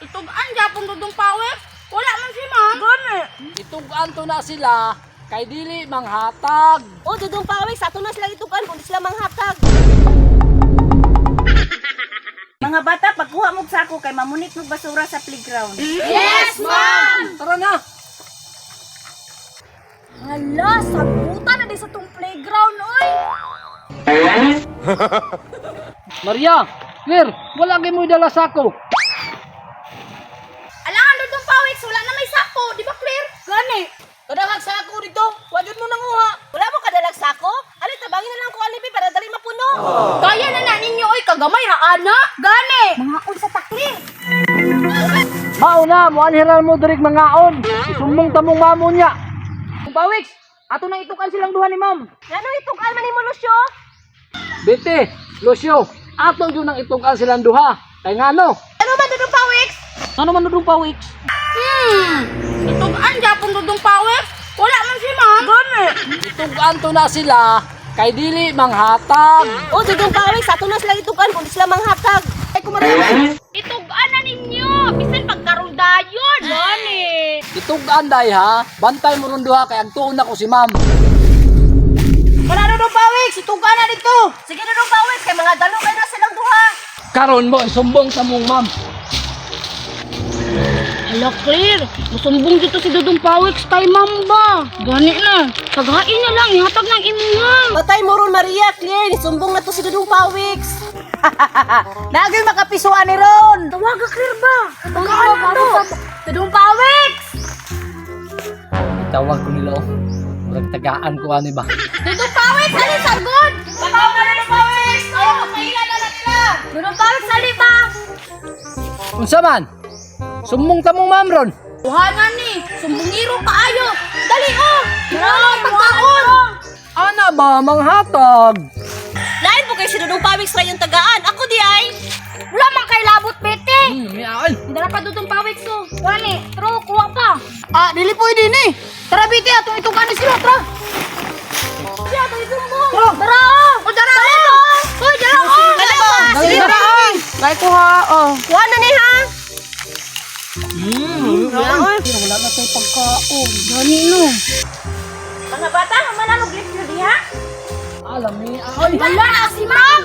Itug-an gyapon, Dudong Pawek. Wala man si ma'am. Gani. Itug-an to na sila kay dili manghatag. O, Dudong Pawik, sa ato na sila itukan kung di sila manghatag. Mga bata, pagkuha mo sako kay mamunit mo basura sa playground. Yes, ma'am. Tara na. Hala, sabutan na di sa tong playground, oy. Maria, Claire, wala kay mo dala sako. Alangan, Dudong Pawek, wala na may sako, di ba, Claire? Gani. Kadalag sako dito, wajud mo nanguha. Wala mo kadalag sako? Ali, tabangin na lang ko alibi para dali mapuno. Kaya na na ninyo, oy, kagamay ra ana. Gani. Mga unsa ta, Claire? Mao na, moanhiran mo dirig mangaon. Isumbong ta mong mamo niya. Pawiks, ato nang itukan silang duha ni ma'am. Ngano itukan man nimo, Lucio? Bete, Lucio, ato yun ang itukan silang duha. Kay ngano? Ano man, Dudong Pawik? Ano man Dudong Pawiks? Itug-an gyapon, Dudong Pawek. Wala man si ma'am. Gani. Itukan to na sila kay dili manghatag. O, Dudong Pawik, sa ato na sila itukan kung di sila manghatag. Ay, kumarami. Itug-an na ninyo, bisan pagkaroon dayon. Gani. Itugan day ha, bantay mo ron duha kay agtuon na ko si ma'am. Wala, Dudong Pawik, situgan na dito. Sige, Dudong Pawik, kay mga dalo kayo na silang duha. Karon mo isumbong sa mong ma'am. Hala, Claire. Musumbong dito si Dudong Pawek kay ma'am ba? Gani na. Paghain na lang, ihatag ng imuha. Patay mo ron, Maria, Claire, nisumbong na to si Dudong Pawik. Nagay makapisuan ni Ron. Tawaga, Claire ba? Tawaga na to. Dudong Pawek! Itawag ko nila oh. Murag tagaan ko ani ba. Dudong Pawek, sali sagod! Pagkuha na, Dudong Pawik. Ayaw magpaila na lang nila. Dudong Pawek, sali ba? Unsa man? Sumbong ta mong ma'am ron. Kuha ni, sumbongiro kaayo. Dali oh! Dali, pagkaon! Ana ba manghatag? Lain po kay si Dudong Pawik sa yung tagaan. Ako di ay. Wala man kay labot, bete! May ay. Dala pa Dudong Pawek so. Gani, true, kuha pa. Ah, dili pwede ni. Tara, biti, atong itukan ni sila, tara. Siya, ito sumbong! Tara oh! O, dara oh! Uy, dara oh! Dala pa. Dali na. Kay kuha, oh. Kuha na ni ha. Wala na tay pagkaon. Gani no. Mga bata, mananong lecture diha. Alam ni ay. Wala na si ma'am!